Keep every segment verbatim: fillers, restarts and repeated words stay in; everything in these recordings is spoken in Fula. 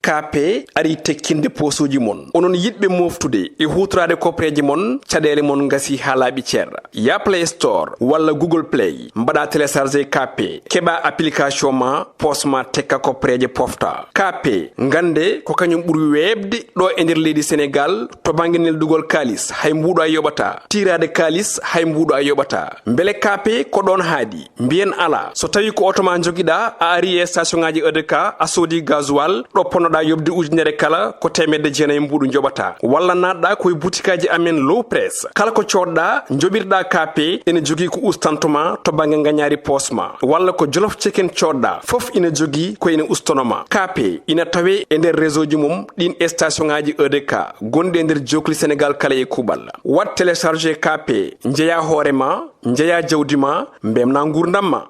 K P ari tekkinde poosuuji mon. Onon yiɗɓe mooftude e huutoraade koppareeje mon, caɗeele mon ngasii haa laaɓi cer. Yah Play Store walla Google Play, mbaɗaa télécharger K P, keɓaa application ma, poos ma tekka koppareeje pofta. K P, ngannde ko kañum ɓuri weeɓde ɗo e nder leydi Senegaal to bannge neldugol kaalis, hay mbuuɗo a yoɓataa. Tiiraade kaalis, hay mbuuɗo a yoɓataa. Mbele K P ko ɗoon haaɗi? Mbiyen alaa. So tawii ko oto ma njogiɗaa, a arii e station ŋaaji E D K, a soodii gasoil, ɗo ponnoɗaa yoɓde ujunere kala, ko teemedde jeenayi mbuuɗu njoɓataa. Walla naatɗaa ko e butikaaji amen Low Press. Kala ko coodɗaa, njoɓirɗaa K P, ene jogii ko ustanto ma to bannge ngañaari poos ma. Walla ko Jolof Chicken coodɗaa, fof ina jogii ko ene ustono ma. K P ina tawee e nder réseau ji mum ɗiin e station ŋaaji E D K gonɗi e nder jookli Senegaal kala e kuuɓal. Waɗ télécharger K P, njeyaa hoore ma, njeyaa jawdi ma, mbeltinaa nguurndam ma.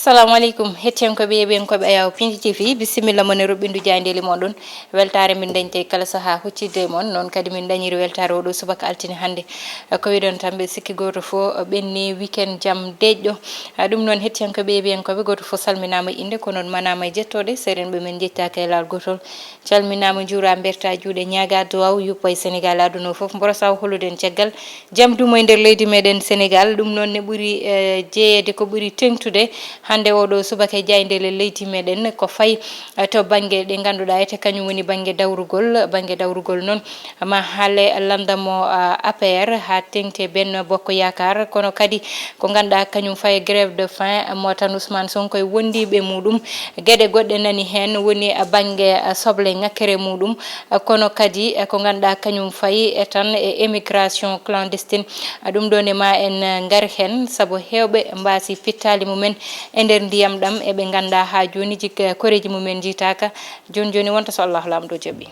Salamu aleykum, hettiyankooɓe, yeeɓiyankooɓe Ayaw Pinndi T V, bisimilla mon e roɓɓindu jaayndeeli moɗon. Weltaare min dañte kala sahaa huccitde e mon, noon kadi min dañiri weltaare oɗo subaka altine hannde. Ko wiɗon tan, mbeɗa sikki gooto fof ɓenni weekend jam deeƴɗo. Ah, ɗum noon, hettiyankooɓe, yeeɓiyankooɓe, gooto fof salminaama e innde, kono on manaama e jettooɗe, seerenɓe men njettaaka e laawol gootol. Calminaama, njuuraama, mbertaa juuɗe, ñaagaa duwaaw, yuppa e Senegaal, aduna o fof, mborosaa o hollude en caggal jam dumo e nder leydi meɗen Senegaal. Ɗum noon ne ɓuri, eh, jeyeede, ko ɓuri teŋtude hannde oɗo subaka e jaayndeele leydi meɗen, ko fayi, eh, to bannge ɗe ngannduɗaa ete kañum woni bannge dawrugol. Bannge dawrugol noon, ma haale lanndam o, ah, A P R haa teŋti Benno Bokk Yaakaar, kono kadi ko ngannduɗaa kañum fayi grève de faim mo tan Ousmane Sonko e wondiiɓe muɗum. Geɗe goɗɗe nani heen, woni bannge soble ŋakkere muɗum, kono kadi ko ngannduɗaa kañum fayi e tan e émigration clandestine. Ɗum ɗo ne ma en ngar heen, sabu heewɓe mbaasi pittaali mumen e nder ndiyam ɗam, eɓe nganndaa haa jooni jik-, koreeji mumen njiytaaka. Jooni jooni wonta so Allahu Laamɗo jaɓi.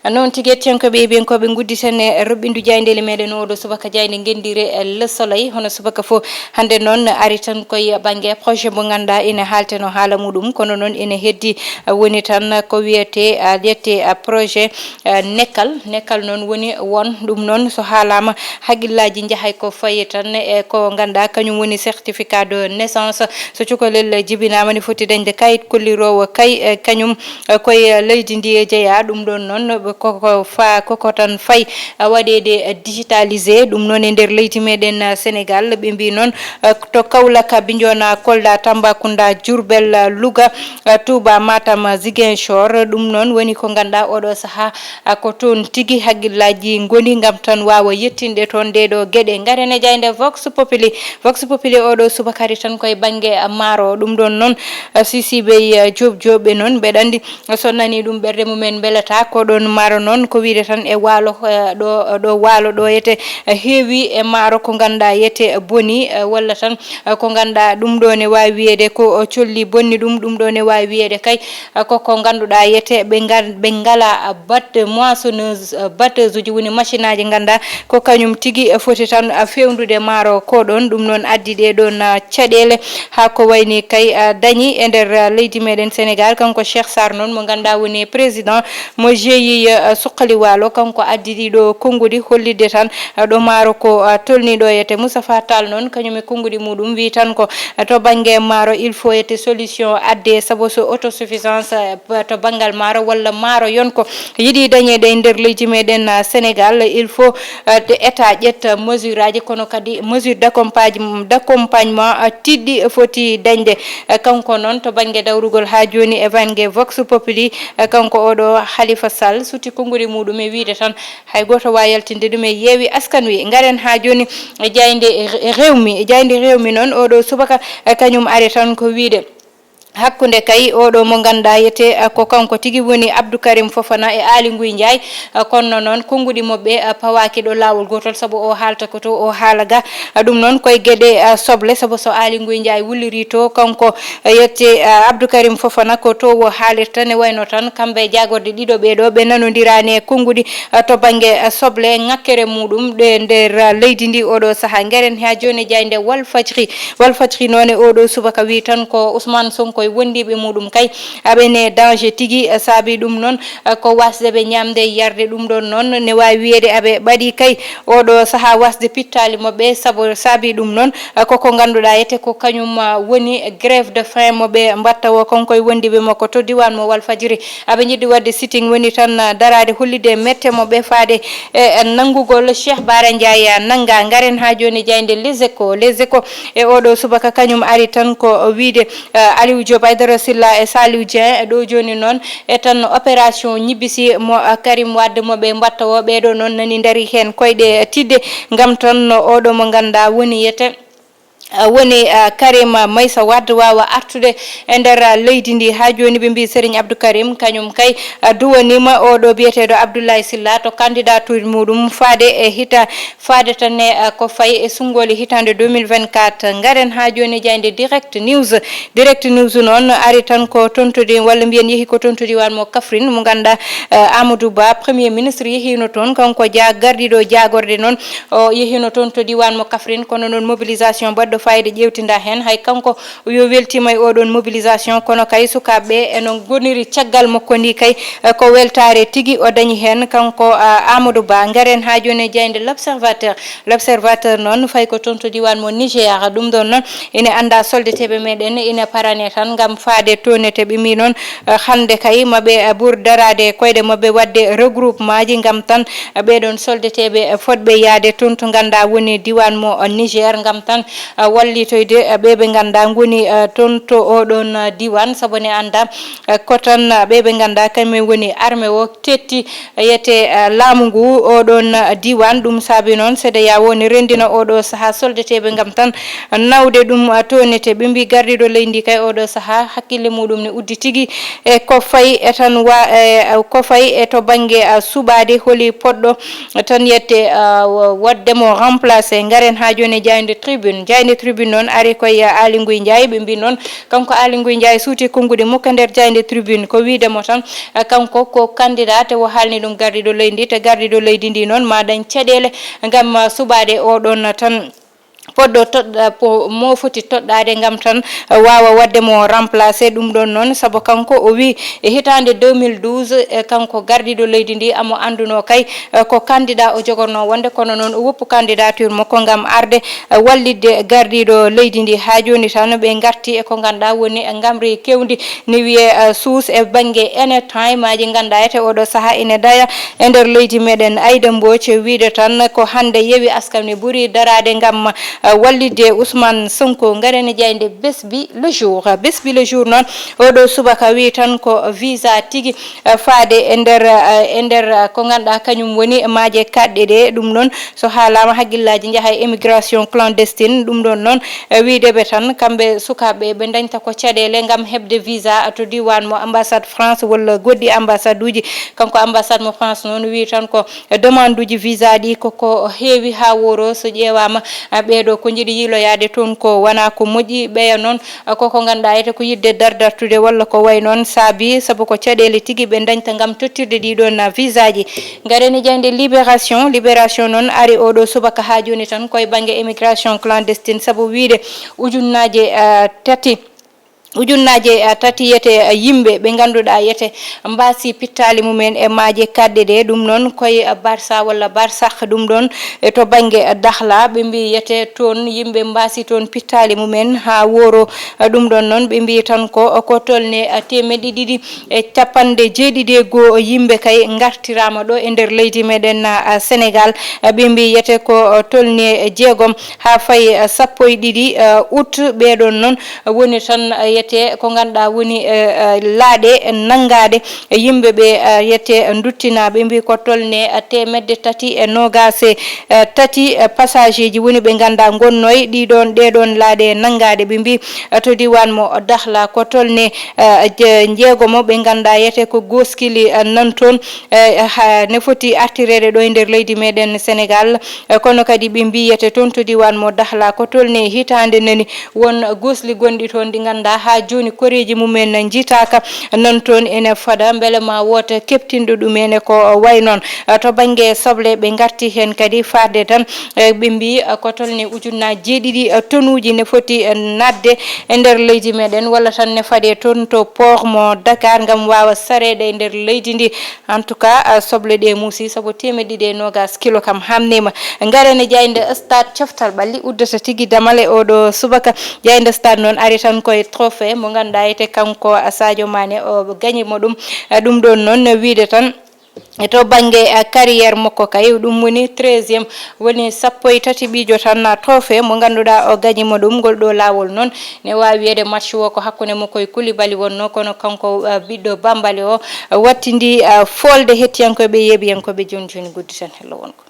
Noon tigi, hettiyankooɓe, yeeɓiyankooɓe, ngudditen e roɓɓindu jaayndeeli meɗen oɗo subaka, jaaynde ngenndire, eh, Le Soleil. Hono subaka fof, hannde noon ari tan koye bannge projet mo ngannduɗaa ene haalteno haala muɗum, kono noon ene heddi, eh, woni tan ko wiyetee, eh, wiyetee, eh, projet, eh, Nekkal. Nekkal noon woni won ɗum noon so haalaama, haqqillaaji njahay ko fayi tan e ko ngannduɗaa kañum woni certificat de naissance. So cukalel jibinaama, ne foti dañde kayit kolliroowo kay, eh, kañum eh, koye leydi ndi e jeyaa. Ɗum ɗoon noon, koko fa-, koko tan fayi, eh, waɗeede, eh, digitalisé. Ɗum noon e nder leydi meɗen, eh, Senegaal, ɓe mbii noon, eh, to Kaolack, Bignona, Kolda, Tambacounda, Diourbel, eh, Louga, eh, Touba, Matam, eh, Ziguinchor. Ɗum noon woni ko ngannduɗaa oɗo sahaa, eh, ko toon tigi haqqillaaji ngoni ngam tan waawa yettinde toon ɗee ɗoo geɗe. Ngaren e jaaynde Vox Populi. Vox Populi oɗo subaka ari tan koye bannge maaro. Ɗum ɗoon noon, eh, Sisi Bey, eh, Joob Joob ɓe noon, mbeɗa anndi so nanii ɗum, ɓerɗe mumen mbelataa. Ko ɗoon maaro noon, ko wiyde tan e waalo, eh, ɗo, ɗo waalo ɗo yete, eh, heewi e maaro ko ngannduɗaa yete boni, eh, walla tan, eh, ko ngannduɗaa ɗum ɗo ne waawi wiyeede ko, o, colli bonni ɗum, ɗum ɗo ne waawi wiyeede kay, eh, ko, ko ngannduɗaa yete ɓe ngal-, ɓe ngalaa, eh, bat-, moissonneuse, eh, batteuse uji, woni machine aji ngannduɗaa ko kañum tigi, eh, foti tan, eh, feewnude maaro ko ɗoon. Ɗum noon addi ɗee ɗoon, eh, caɗeele haa ko wayni kay, eh, dañi e nder, eh, leydi meɗen Senegaal. Kanko Cheikh Sarr noon mo ngannduɗaa woni président mo G I E, eh, suqali waalo, kanko addi ɗii ɗo konnguɗi hollitde tan, eh, ɗo maaro ko, eh, tolni ɗo yete. Moustapha Tall noon kañum e konnguɗi muɗum wii tan ko, eh, to bannge maaro il faut yete solution adde, sabu so autosuffisance, eh, to banngal maaro walla maaro yonko yiɗi dañeede e nder leydi meɗen, eh, Senegaal, il faut, eh, de État ƴetta mesure aji, kono kadi mesure d'accompagn-, d'accompagnement, eh, tiiɗɗi foti dañde. Eh, kanko noon to bannge dawrugol haa jooni e bannge Vox Populi, eh, kanko oɗo Khalifa Sall suti konnguɗi muɗum e wiyde tan hay gooto waawa yaltinde ɗum e Yeewi Askan Wi. Ngaren haa jooni e jaaynde Rewmi. E jaaynde Rewmi noon oɗo subaka, eh, kañum ari tan ko wiyde hakkunde kay oɗo mo ngannduɗaa yete, eh, ko kanko tigi woni Abdou Karim Fofana e Aly Ngouille Ndiaye. Eh, kono noon, konnguɗi maɓɓe, eh, pawaaki ɗo laawol gootol, sabu o haalta ko to, o haala ga. Eh, ɗum noon koye geɗe, eh, soble, sabu so Aly Ngouille Ndiaye wulliri to, kanko, eh, yette, eh, Abdou Karim Fofana ko to o haalirta. Ne wayno tan kamɓe jaagorɗe ɗiɗo ɓee ɗo ɓe nanondiraani e konnguɗi, eh, to bannge, eh, soble ŋakkere muɗum ɗe nder, eh, leydi ndi oɗo sahaa. Ngaren haa jooni e jaaynde Walfadjri. Walfadjri noon e oɗo subaka wi tan ko Ousmane Sonko e wondiiɓe muɗum kay aɓe ne danger tigi, eh, saabi ɗum noon, eh, ko wasde ɓe ñaamde e yarde. Ɗum ɗon noon ne waawi wiyeede aɓe ɓaɗi kay oɗo sahaa wasde pittaali maɓɓe, sabu saabi ɗum noon, eh, koko ngannduɗaa yete ko kañum, eh, woni grève de faim mo ɓe mbatta o kanko e wondiiɓe makko to diwan mo Walfadjri. Aɓe njiɗi waɗde sitting woni tan, eh, daraade hollitde mette mo ɓe faade e, eh, nanngugol Cheikh Bara Ndiaye, eh, nannga. Ngaren haa jooni jaaynde Les Échos. Les Échos e oɗo subaka kañum ari tan ko wiide, eh, Aliou Diop Aydara Silla e Saliou Dieng. E ɗo jooni noon e tan opération ñibbisi mo, eh, Karim Wade mo ɓe mbatta o, ɓeeɗo noon nani ndari heen koyɗe tidde ngam tan no oɗo mo ngannduɗaa woni yete, eh, woni, eh, Karim Meïssa Wade waawa artude e nder, eh, leydi ndi. Haa jooni ɓe mbii Serigne Abdou Karim kañum kay, eh, duwaniima oɗo biyeteeɗo Abdoulaye Silla to candidature muɗum faade e hita, faade tan e, eh, ko fayi e sunngooli hitaande deux mille vingt-quatre. Ngaren haa jooni jaaynde Direct News. Direct News noon ari tan ko toon to di-, walla mbiyen yehi ko toon to diwan mo Kaffrine mo ngannduɗaa, eh, Amadou Ba, Premier Ministre, yehiino toon. Kanko ja-, gardiiɗo jaagorɗe noon, o yehiino toon to diwan mo Kaffrine, kono noon mobilisation baɗɗo fayida ƴeewtinda heen. Hay kanko o wi o weltiima e oɗon mobilisation, kono kay sukaaɓe ɓe eno ngoniri caggal makko ndi kay, eh, ko weltaare tigi o dañi heen kanko, eh, Amadou Ba. Ngaren haa jooni e jaaynde L'Observateur. L'Observateur noon fayi ko toon to diwan mo Niger. Ɗum ɗon noon ine annda soldateeɓe meɗen ine parane tan ngam faade toon e to ɓe mbii noon, eh, hannde kay maɓe, eh, ɓur daraade koyɗe maɓɓe waɗde regroupement ji ngam tan, eh, ɓeɗon soldateeɓe, eh, fotɓe yaade toon to ngannduɗaa woni diwan mo, eh, Niger ngam tan, eh, wallitoyde, eh, ɓe ɓe ngannduɗaa ngoni, eh, toon to oɗon, eh, diwan, sabu ne annda, eh, ko tan, eh, ɓe ɓe ngannduɗaa kañum woni armée o tetti yete, eh, laamu ngu oɗon, eh, diwan. Ɗum saabi noon CEDEAO ne renndina oɗo sahaa soldateeɓe ngam tan nawde ɗum, eh, toon e to ɓe mbii gardiiɗo leydi ndi kay oɗo sahaa hakkille muɗum ne uddi tigi e ko fayi e tan wa-, e, eh, ko fayi e to bannge, eh, suɓaade holi poɗɗo tan yette, eh, wa-, waɗde mo remplacé. Ngaren haa jooni e jaaynde Tribune. Jaaynde Tribune noon ari koye, eh, Aly Ngouille Ndiaye. Ɓe mbii noon kanko Aly Ngouille Ndiaye suuti konnguɗi makko nder jaaynde Tribune ko wiide mo tan, eh, kanko ko candidat, te o haalni ɗum gardiiɗo leydi ndi, te gardiiɗo leydi ndi noon ma dañ caɗeele ngam, eh, suɓaade oɗon tan poɗɗo toɗɗa-, po-, mo foti toɗɗaade ngam tan, eh, waawa waɗde mo remplacé. Ɗum ɗon noon sabu kanko o wi e hitaande deux mille douze, eh, kanko gardiiɗo leydi ndi amo annduno kay, eh, ko candidat o jogorno wonde, kono noon o woppu candidature makko ngam arde, eh, wallitde gardiiɗo leydi ndi. Haa jooni tan ɓe ngarti e ko ngannduɗaa woni ngamri kewndi ne wiyee, eh, suus e bannge anytime aji ngannduɗaa ete oɗo sahaa ene daya e nder leydi meɗen. Aïda Mbodj wiide tan ko hannde Yewwi Askan Wi ɓuri daraade ngam, eh, wallitde Ousmane Sonko. Ngaren e jaaynde Besbi Le Jour. Besbi Le Jour noon oɗo subaka wi tan ko visa tigi, eh, faade e nder, eh, e nder, eh, ko ngannduɗaa kañum woni maaje kaɗɗe ɗe. Ɗum noon so haalaama hakkillaaji njaha e immigration clandestine. Ɗum ɗon noon, eh, wiide ɓe tan kamɓe sukaaɓe ɓe dañta ko caɗeele ngam heɓde visa to diwan mo ambassade France walla goɗɗi ambassade uji. Kanko ambassade mo France noon wi tan ko demande uji visa ɗi koko heewi haa woro so ƴeewaama, eh, ɓeeɗo ko njiɗi yiiloyaade toon ko wona ko moƴƴi. Ɓeya noon, eh, koko ngannduɗaa ete ko yiɗde dardartude walla ko way noon saabi sabu ko caɗeele tigi ɓe dañta ngam tottirde ɗiɗon, eh, visa ji. Ngaren e jaaynde Libération. Libération noon ari oɗo subaka haa jooni tan koye bannge immigration clandestine, sabu wiide ujunnaaje, eh, tati, ujunnaaje, eh, tati yete, eh, yimɓe ɓe ngannduɗaa yete mbaasi pittaali mumen e maaje kaɗɗe ɗe. Ɗum noon koye, eh, Barça walla Barsakh, ɗum ɗon, eh, to bannge, eh, Dakhla. Ɓe mbii yete toon yimɓe mbaasi toon pittaali mumen haa woro. Eh, ɗum ɗon noon ɓe mbii tan ko, ko tolni, eh, teemeɗɗe ɗiɗi e capanɗe jeeɗiɗi e goo yimɓe kay ngartiraama ɗo e nder leydi meɗen, ah, Sénégal. Ah, ɓe mbii yete ko, ah, tolni e jeegom haa fayi, ah, sappo e ɗiɗi, ah, août. Ɓeeɗon noon, ah, woni tan, ah, Te ko ngannduɗaa woni, eh, eh, laaɗe nanngaade yimɓe ɓe, eh, yette nduttinaaɓe, mbi ko tolne, eh, teemedde tati e noogaas e, eh, tati, eh, passager ji woni ɓe ngannduɗaa ngonnoo e ɗiɗon, ɗeɗon laaɗe nanngaade. Ɓe mbi, eh, to diiwaan mo Dakhla ko tolne, eh, je-, njeegomo ɓe ngannduɗaa yette ko gooskili, eh, nan toon, eh, ha ne foti artireede ɗo e nder leydi meɗen Senegal. Eh, kono kadi ɓe mbi yette toon to diiwaan mo Dakhla ko tolne hitaande nani won goosli gonɗi toon ɗi ngannduɗaa haa jooni koreeji mumen njitaaka. Noon toon ene fada mbele ma woota keɓtinɗo ɗum en e ko wayi noon. Eh, to bannge soble ɓe ngarti heen kadi faaɗde tan, eh, ɓe mbi, eh, ko tolne ujunnaaji jeeɗiɗi, eh, tonuuji ne foti, eh, naatde e nder leydi meɗen walla tan ne faɗe toon to port mo Dakar ngam waawa sareede e nder leydi ndi. En tout cas, ah, soble ɗe muusi sabu teemedde ɗiɗi e noogaas kilo kam hamniima. Ngaren e jaaynde Stade Coftal Ɓalli uddata tigi damal e oɗo subaka. Jaaynde Stade noon ari tan koye trophée mo ngannduɗaa ete kanko, ah, Sadio Mané o gañi mo ɗum. Ah, ɗum ɗoon noon wiide tan e to bannge, ah, carrière makko kay ɗum woni treizième, woni sappo e tati ɓiijo tan, ah, trophée mo ngannduɗaa o gañi mo ɗum. Ngol ɗo laawol noon ne waawi wiyeede match o ko hakkunde makko e Koulibaly wonnoo, kono kanko, ah, ɓiɗɗo Bambali o, ah, wattindi, ah, folde hettiyankooɓe yeeɓiyankooɓe jooni jooni gudditen hello wonko.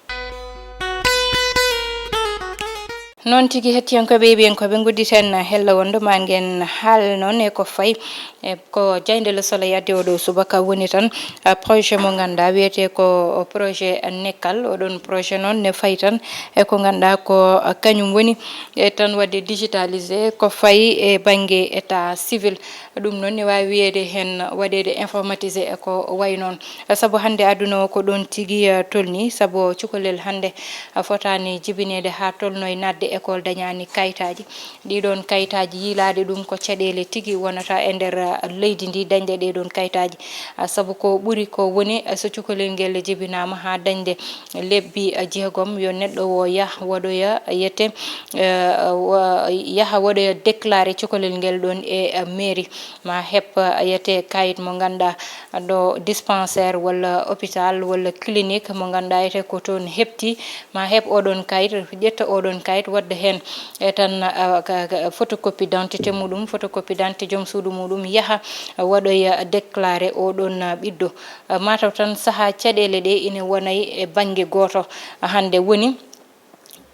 Noon tigi hettiyankooɓe yeeɓiyankooɓe gudditen hello wonde ma ngen haal noon e ko fayi e ko jaaynde Le Soleil addi oɗo subaka woni tan, ah, projet mo ngannduɗaa wiyetee ko projet Nekkal. Oɗon projet noon ne fayi tan e ko ngannduɗaa ko, ah, kañum woni e tan waɗde digitalisé ko fayi e bannge état civil. Ɗum noon ne waawi wiyeede heen waɗeede informatisé e ko wayi noon. Sabu hannde aduna o ko ɗoon tigi, eh, tolni, sabu cukalel hannde, eh, fotaani jibineede haa tolno e naatde école dañaani kayitaaji. Ɗiɗoon kayitaaji yiilaaɗe ɗum ko caɗeele tigi wonata e nder, eh, leydi ndi dañde ɗee ɗoon kayitaaji. Eh, sabu ko ɓuri ko woni, eh, so cukalel ngel jibinaama haa dañde lebbi, eh, jeegom, yo neɗɗo o yah waɗoya yette, eh, wa-, yaha waɗoya déclaré cukalel ngel ɗoon e, eh, mairie. Ma heɓ, eh, yette kayit mo ngannduɗaa ɗo dispensaire walla hôpital walla clinique mo ngannduɗaa yette ko toon heɓti. Ma heɓ oɗon kayit, ƴetta oɗon kayit, waɗde heen e tan, eh, ka, ka photocopie d'identité muɗum, photocopie d'identité joom suudu muɗum, yaha, eh, waɗoya déclaré oɗon, eh, ɓiɗɗo. Eh, mataw tan sahaa caɗeele ɗe ine wonay e bannge gooto. Hannde woni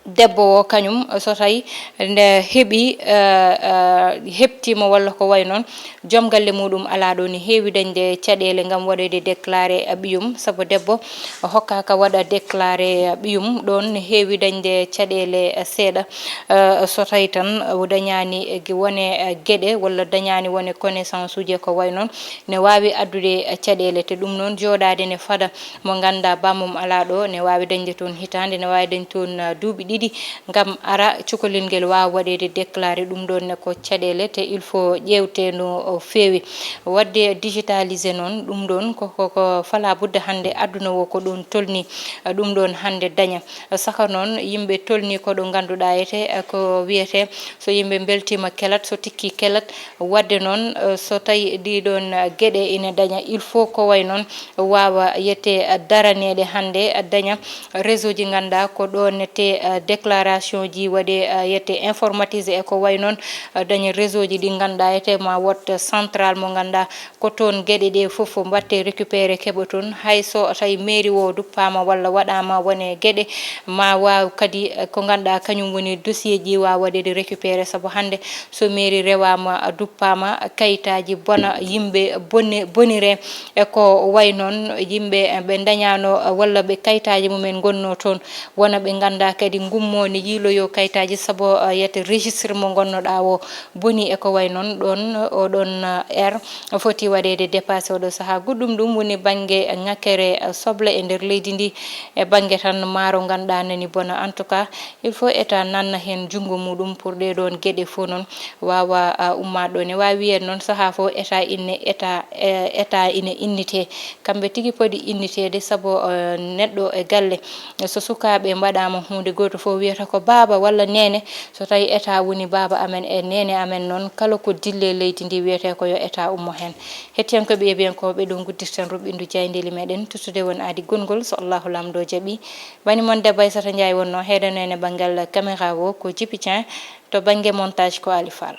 debbo o kañum so tawi nde heɓi, eh, eh, heɓtiima walla ko wayi noon, joom galle muɗum alaa ɗo ne heewi dañde caɗeele ngam waɗoyde déclaré, eh, ɓiyum, sabu debbo hokkaaka waɗa déclaré, eh, ɓiyum, ɗoon ne heewi dañde caɗeele, eh, seeɗa. Eh, so tawi tan o dañaani, eh, ge-, wone, eh, geɗe walla dañaani wone connaissance uji e ko wayi noon, ne waawi addude, eh, caɗeele. Te ɗum noon jooɗaade ne fada mo ngannduɗaa bammum alaa ɗo, ne waawi dañde toon hitaande, ne waawi dañde toon, ah, duuɓi ɗiɗi ngam ara cukalel ngel waawa waɗeede déclaré. Ɗum ɗoon ne ko caɗeele, te il faut ƴeewte no o feewi. Waɗde digitalisé noon, ɗum ɗoon ko, ko, ko fala budda hannde aduna o ko ɗoon tolni, ah, ɗum ɗoon hannde daña. Saka noon yimɓe tolni ko ɗo ngannduɗaa ete, ah, ko wiyetee so yimɓe mbeltiima kelat, so tikki kelat, waɗde noon, eh, so tawi ɗiɗon, eh, geɗe ina daña, il faut ko wayi noon waawa yette, eh, daraneede hannde, eh, daña réseau ji ngannduɗaa ko ɗoon te, eh, déclaration ji waɗe, eh, yette informatisé e ko wayi noon, eh, daña réseau ji ɗi ngannduɗaa yette ma wot central mo ngannduɗaa ko toon geɗe ɗe fof mbatte récupéré keɓa toon. Hay so tawi mairie o duppaama walla waɗaama wone geɗe ma waaw kadi, eh, ko ngannduɗaa kañum woni dossier ji waawa waɗeede récupéré sabu hannde so mairie rewaama, duppaama, kayitaaji bona, yimɓe boni-, bonire e ko wayi noon, yimɓe ɓe ndañaano walla ɓe kayitaaji mumen ngonnoo toon, wona ɓe nganndaa kadi ngummoo ne yiiloyoo kayitaaji sabu, eh, yette registre mo ngonnoɗaa o boni e ko wayi noon. Ɗoon, oɗoon, eh, heure foti waɗeede dépassé oɗo sahaa. Goɗɗum ɗum woni bannge ŋakkere, eh, soble e nder leydi ndi, e bannge tan maaro ngannduɗaa nani bona. En tout cas, il faut état nanna heen junngo muɗum pour ɗee ɗoon geɗe fof noon waawa, ah, ummaade ɗo. Ne waawi wiyeede noon sahaa fof état inne, état, eh, état ine innitee. Kamɓe tigi poti inniteede sabu, eh, neɗɗo e galle, so sukaaɓe mbaɗaama huunde gooto fof wiyata ko baaba walla neene. So tawi état woni baaba amen e neene amen noon, kala ko dille leydi ndi wiyetee ko yo état ummo heen. Hettiyankooɓe yeeɓiyankooɓe ɗo nguddirten ruɓɓindu jaayndeeli meɗen. Tuttude won aadi gonngol so Allahu Laamɗo jaɓi. Bani mon debbo Aissata Ndiaye wonno heedanoo en e banngal caméra o ko Djiby Dieng, to bannge montage ko Ali Fall.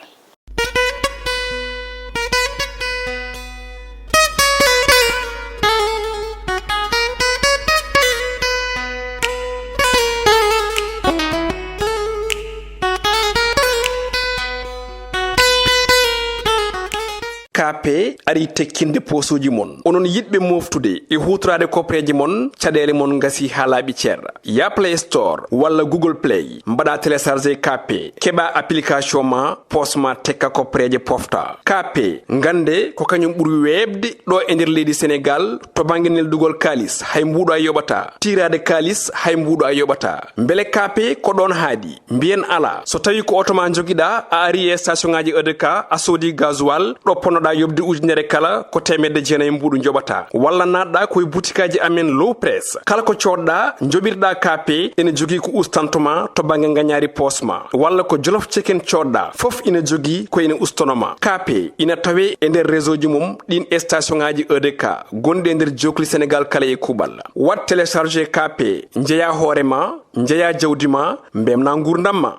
K P ari tekkinde posuuji mon. Onon yiɗɓe moftude e huutoraade koppereeje mon, caɗeele mon ngasi haa laaɓi cer. Ya Play Store walla Google Play, mbaɗa télécharger K P, keɓa application ma, poos ma tekka koppereeje pofta. K P, ngannde ko kañum ɓuri weeɓde ɗo e nder leydi Senegal to bannge neldugol kaalis, hay mbuuɗo a yoɓata. Tiiraade kaalis, hay mbuuɗo a yoɓata. Mbele K P ko ɗoon haaɗi? Mbiyen alaa. So tawii ko oto ma njogiɗaa, a ari e station ŋaaji E D K, a soodi gasoil, ɗo ponnoɗaa yoɓde ujunere kala, ko teemedde jeenayi mbuuɗu njoɓataa. Walla naatɗaa ko e butikaaji amen Low Press. Kala ko coodɗaa, njoɓirɗaa K P, ene jogii ko ustanto ma to bannge ngañaari poos ma. Walla ko Jolof Chicken coodɗaa, fof ina jogii ko ene ustono ma. K P ina tawee e nder réseau ji mum ɗiin station ŋaaji E D K gonɗi e nder jookli Senegal kala e kuuɓal. Waɗ télécharger K P, njeyaa hoore ma, njeyaa jawdi ma, mbemnaa nguurndam ma.